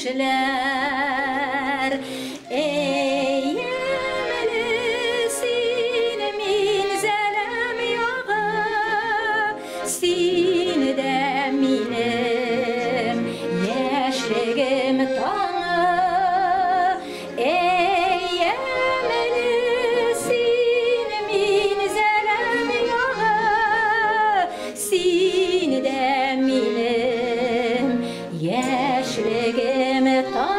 яшьләр. Әй, ямьле син, Минзәләм ягы, син дә минем яшьлегем таңы. Әй, ямьле син, Минзәләм ягы, син дә минем яшьлегем таңы.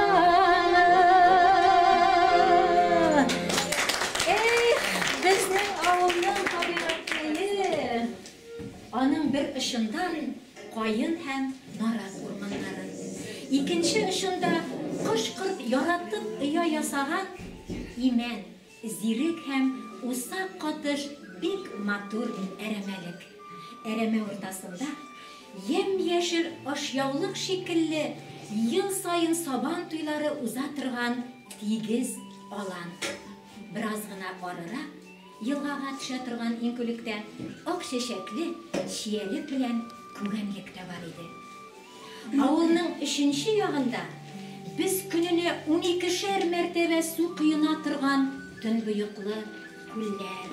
Эх, безнең авылның табигатьләре! Аның бер очында каен һәм нарат урманнары, икенче очында кош-корт яратып оя ясаган имән, зирек һәм усак катыш бик матур әрәмәлек. Әрәмә уртасында ямь-яшел ашъяулык шикелле ел саен сабан туйлары уза торган тигез алан. Бераз гына арырак, елгага төшә торган иңкүлектә ак чәчәкле чиялек белән күгәнлек тә бар иде. Авылның өченче ягында без көненә уникешәр мәртәбә су коена торган төнбоеклы күлләр.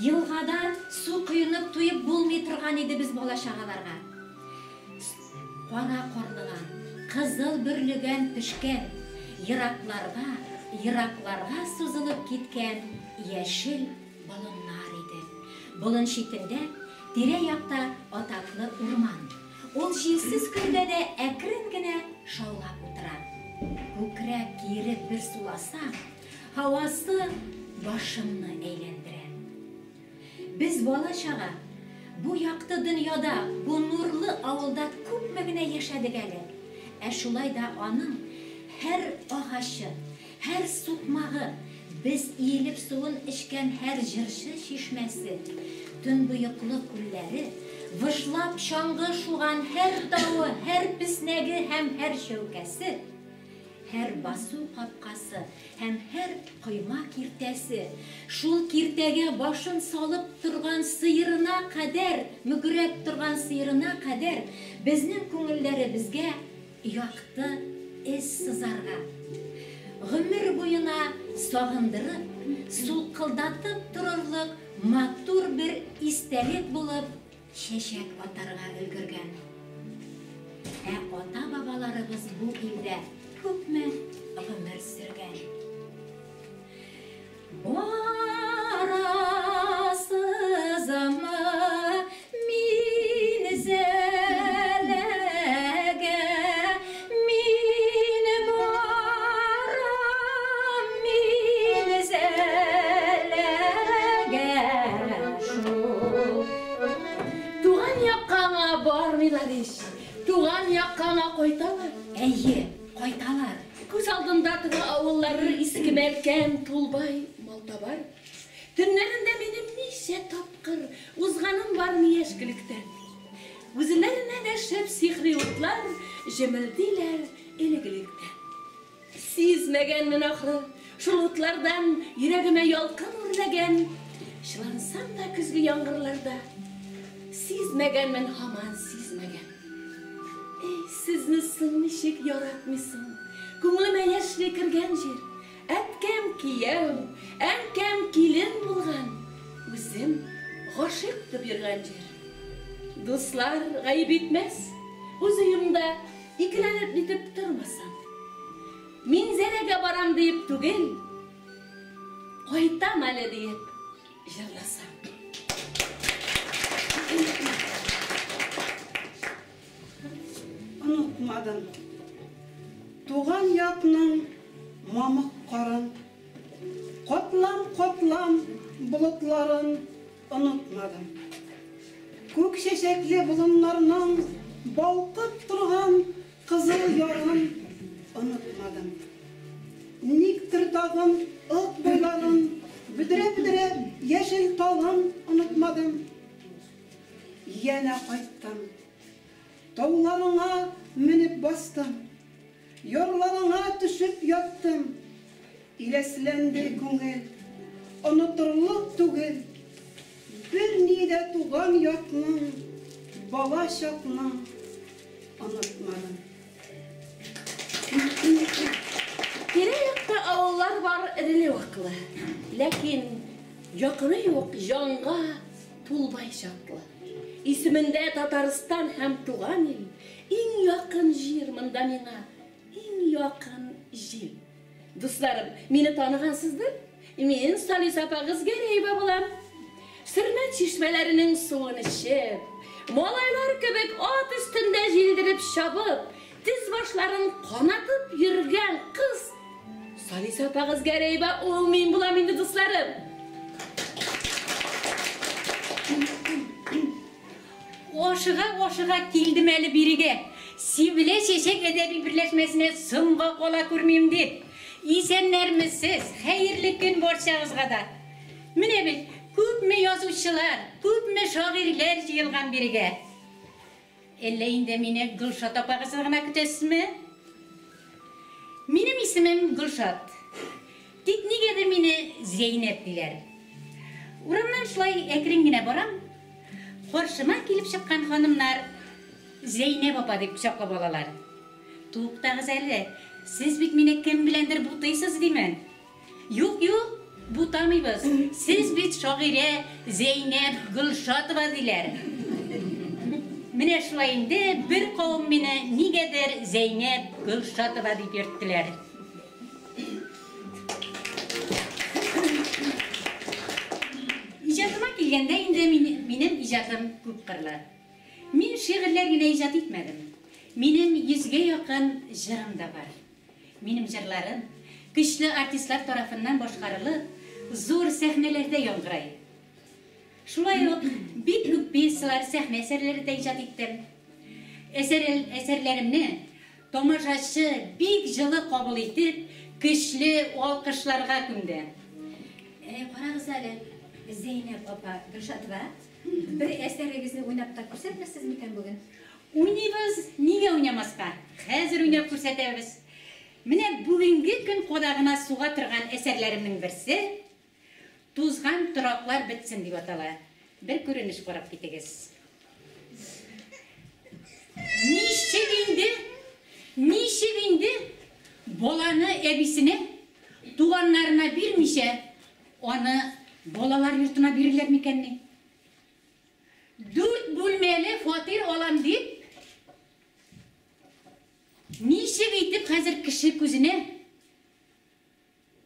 Елгадан су коенып туеп булмый торган иде без бала-чагаларга. Кара карлыган, кызыл бөрлегән пешкән, еракларга, еракларга сузылып киткән яшел болыннар иде. Болын читендә, тирә-якта атаклы урман. Ул җилсез көндә дә әкрен генә шаулап утыра. Күкрәк киереп бер суласаң, һавасы башыңны әйләндерә. Без бала-чага бу якты дөньяда, бу нурлы авылда күпме генә яшәдек әле. Ә шулай да аның һәр агачы, һәр сукмагы, без иелеп суын эчкән һәр җырчы чишмәсе, төнбоеклы күлләре, выжлап чаңгы шуган һәр тавы, һәр песнәге һәм һәр чәүкәсе, һәр басу капкасы һәм һәр койма киртәсе, шул киртәгә башын салып торган сыерына кадәр, мөгрәп торган сыерына кадәр безнең күңелләребезгә якты эз сызарга, гомер буена сагындырып, сулкылдатып торырлык матур бер истәлек булып чәчәк атарга өлгергән. Ә ата-бабаларыбыз бу илдә күпме гомер сөргән. Барасызмы Минзәләгә? Мин барам Минзәләгә шул. Туган якка аңа бармыйлар ич. Туган якка аңа кайталар. Әйе, кайталар. Күз алдында тора авыллары Иске Мәркән, Тулбай, Малтабар. Төннәрендә минем ничә тапкыр узганым бар Мияшкелектән. Үзләренә дәшеп сихри утлар җемелдиләр элек-электән. Сизмәгәнмен ахры, шул утлардан йөрәгемә ялкын үрләгән. Чылансам да көзге яңгырларда, сизмәгәнмен, һаман сизмәгән. Эй, сезне соң ничек яратмыйсың, күңелемә яшьли кергән җир. Әткәм кияү, әнкәм килен булган, үзем гашыйк дип йөргән җир. Дуслар гаеп итмәс, үз өемдә икеләнеп нитеп тормасам. Минзәләгә барам диеп түгел, кайтам әле диеп җырласам. Онытмадым. Туган якның мамык карын, катлам-катлам болытларын онытмадым. Күк чәчәкле болыннарның балкып торган кызыл ярын онытмадым. Никтер тагын Ык буйларын, бөдрә-бөдрә яшел талын онытмадым. Янә кайттым. Тауларыңа менеп бастым. Ярларыңа төшеп яттым. Иләсләнде күңел, онытырлык түгел. Берни дә туган якның, бала чакның онытмадым. Тирә-якта авыллар бар эреле-ваклы. Ләкин якыны юк җанга Тулбай чаклы. Исемендә Татарстан һәм туган ил. Иң якын җир монда миңа, иң якын җил. Дусларым, мине таныгансыздыр? Мин Салис апагыз Гәрәева булам. Сөрмәт чишмәләренең суын эчеп, малайлар кебек ат өстендә җилдереп чабып, тез башларын канатып йөргән кыз Салис апагыз Гәрәева ул мин булам инде, дусларым. Ашыга-ашыга килдем әле бирегә. Сибелә чәчәк әдәби берләшмәсенә соңга кала күрмим дип. Исәннәрмесез, хәерле көн барчагызга да. Менә бит, күпме язучылар, күпме шагыйрьләр җыелган бирегә. Әллә инде мине Гөлшат апагызны гына көтәсезме? Минем исемем Гөлшат. Тик нигәдер мине Зәйнәп диләр. Урамнан шулай әкрен генә барам. Каршыма килеп чыккан ханымнар Зәйнәп апа дип кочаклап алалар. Туктагыз әле, сез бит мине кем беләндер бутыйсыз, димен. Юк, юк, бутамыйбыз. Сез бит шагыйрә Зәйнәп Гөлшатова диләр. Менә шулай инде бер кавым мине нигәдер Зәйнәп Гөлшатова дип йөрттеләр. Иҗатыма килгәндә инде минем иҗатым күпкырлы. Мин шигырьләр генә иҗат итмәдем. Минем йөзгә якын җырым да бар. Минем җырларым көчле артистлар тарафыннан башкарылып, зур сәхнәләрдә яңгырай. Шулай ук бик күп пьесалар, сәхнә әсәрләре дә иҗат иттем. Әсәрләремне тамашачы бик җылы кабул итеп, көчле алкышларга күмде. Карагыз әле, Зәйнәп апа Гөлшатова, бер әсәрегезне уйнап та күрсәтмәссез микән бүген? Уйныйбыз, нигә уйнамаска? Хәзер уйнап күрсәтәбез. Менә бүгенге көн кадагына суга торган әсәрләремнең берсе Тузган тораклар бетсен дип атала. Бер күренеш карап китегез. Ничек инде, ничек инде баланы әбисенә, туганнарына бирмичә, аны балалар йортына бирерләр микәнни? Дүрт бүлмәле фатир алам дип, ничек итеп хәзер кеше күзенә,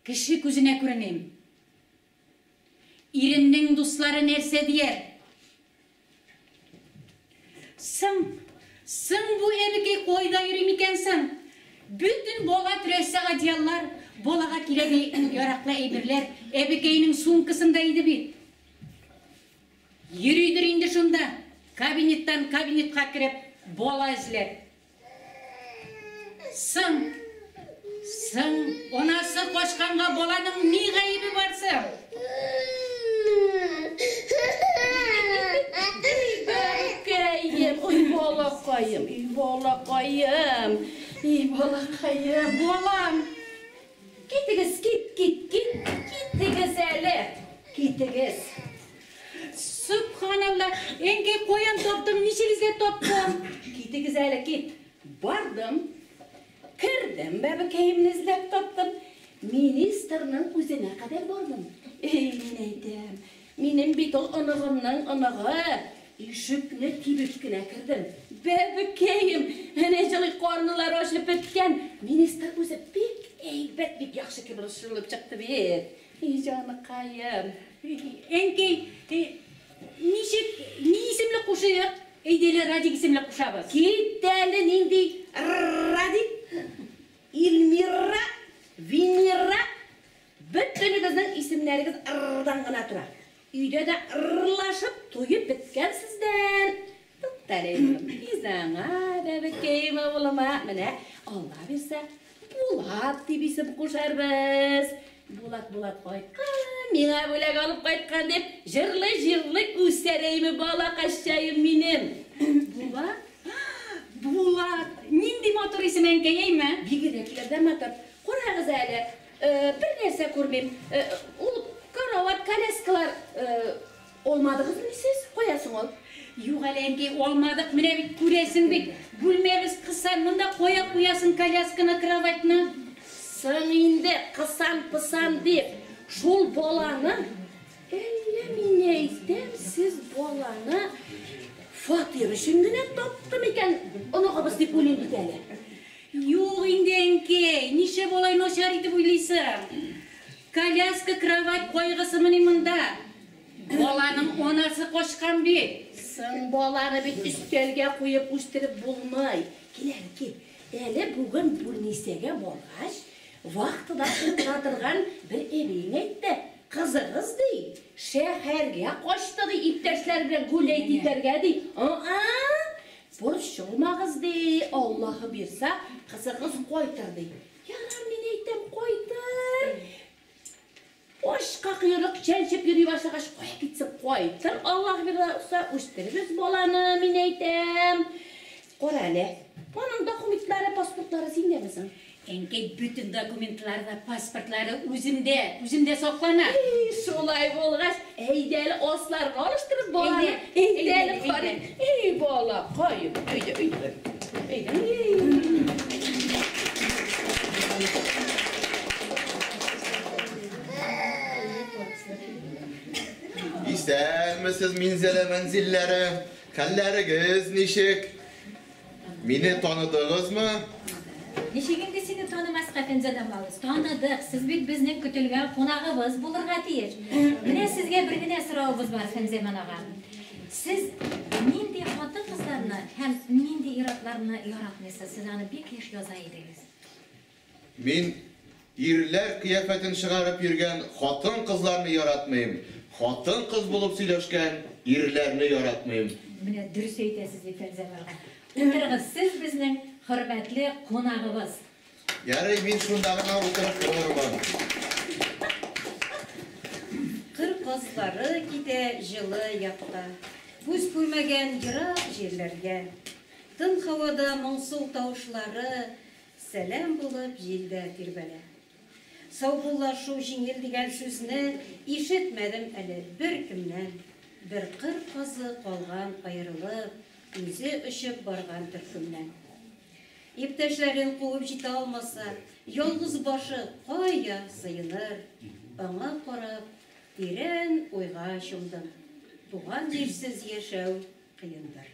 кеше күзенә күреним? Иремнең дуслары нәрсә дияр? Соң, соң бу әбекәй кайда йөри микән соң? Бөтен бала төрәсе одеяллар, балага кирәге яраклы әйберләр әбекәйнең сумкасында иде бит. Йөридер инде шунда, кабинеттан кабинетка кереп, бала эзләп. Соң, соң, анасы качканга баланың ни гаебе бар соң? Бәбкәем, ой, балакаем, ой, балакаем, ой, балакаем. Балам! Китегез, кит, кит, кит, китегез әле, китегез. Сөбханалла, әнкәй, каян таптың, ничек эзләп таптың? Китегез әле, кит. Бардым, кердем, бәбекәемне эзләп таптым. Министрның үзенә кадәр бардым. Эй, мин әйтәм, минем бит ул оныгымның оныгы. Ишекне тибеп кенә кердем. Бәбекәем, әнә җылый карнылары ачылып беткән. Министр үзе бик әйбәт, бик яхшы кебек чыкты бит. Эй, җаныкаем. Әнкәй, ничек, ни исемле кушыйк? Әйдә әле Радик исемле кушабыз. Кит әле нинди Радик, Эльмира, Венера. Бөтенегезнең исемнәрегез ырдан гына тора. Өйдә дә ырлашып туеп беткән сездән. Туктале, изаңа, бәбекәем авылыма. Менә Алла бирсә, Булат дип исем кушарбыз. Булат, Булат кайткан, миңа бүләк алып кайткан дип, җырлый-җырлый үсәрәйме балакачаем минем. Булат? Булат! Нинди матур исем, әнкәй, әйме? Бигрәкләр дә матур. Карагыз әле, бер нәрсә күрмим. Ул карават, коляскалар. Алмадыгызмыни сез? Кая соң ул? Юк әле, әнкәй, алмадык. Менә бит күрәсең бит, бүлмәбез кысан. Монда кая куясың колясканы, кроватьны? Соң инде кысан-пысан дип, шул баланы, әллә мин әйтәм, сез баланы фатир өчен генә таптым икән, оныгыбыз дип уйлыйм бит әле. Юк инде, әнкәй, нишләп алай начар итеп уйлыйсың? Коляска, кровать кайгысымыни монда? Баланың анасы качкан бит. Соң баланы бит өстәлгә куеп үстереп булмый. Кил әле, кил. Әле бүген бүлнисәгә баргач, вахтада утыра торган бер әбиең әйтте. Кызыгыз, ди, шәһәргә качты, ди, иптәшләре белән гуләйт итәргә, ди. А-а! Борчылмагыз, ди, Аллаһы бирса, кызыгыз кайтыр, ди. Ярар, мин әйтәм, кайтыр. Ачка койрык чәнчеп йөри башлагач, кая китсен, кайтыр, Аллаһ бирса, үстерербез баланы, мин әйтәм. Кара әле, аның документлары, паспортлары синдәме соң? Әнкәй, бөтен документлары да, паспортлары үземдә, үземдә саклана. И, шулай булгач, әйдә әле асларын алыштырып баланы. Әйдә, Әйдә әле, әйдә, карыйк. Эй, балакаем, әйдә, әйдә. Әйдә. Исәнмесез, Минзәлә мәнзилләре! Хәлләрегез ничек? Мине таныдыгызмы? Ничек инде сине танымаска, Фәнзән абабыз? Таныдык. Сез бит безнең көтелгән кунагыбыз булырга тиеш. Менә сезгә бер генә соравыбыз бар, Фәнзәман ага. Сез нинди хатын-кызларны һәм нинди ир-атларны яратмыйсыз? Сез аны бик еш яза идегез. Мин ирләр кыяфәтен чыгарып йөргән хатын-кызларны яратмыйм. Хатын-кыз булып сөйләшкән ирләрне яратмыйм. Менә дөрес әйтәсез, ди Фәнзәм ага. Утырыгыз, сез безнең хөрмәтле кунагыбыз. Ярый, мин шунда гына утырып торырмын. Кыр казлары китә җылы якка, Күз күрмәгән ерак җирләргә. Тын һавада моңсу тавышлары Сәлам булып җилдә тирбәлә. Саубуллашу җиңел дигән сүзне Ишетмәдем әле беркемнән. Бер кыр казы калган аерылып, Үзе очып барган төркемнән. Иптәшләрен куып җитә алмаса, Ялгыз башы кая сыеныр? Аңа карап, тирән уйга чумдым, Туган җирсез яшәү кыендыр.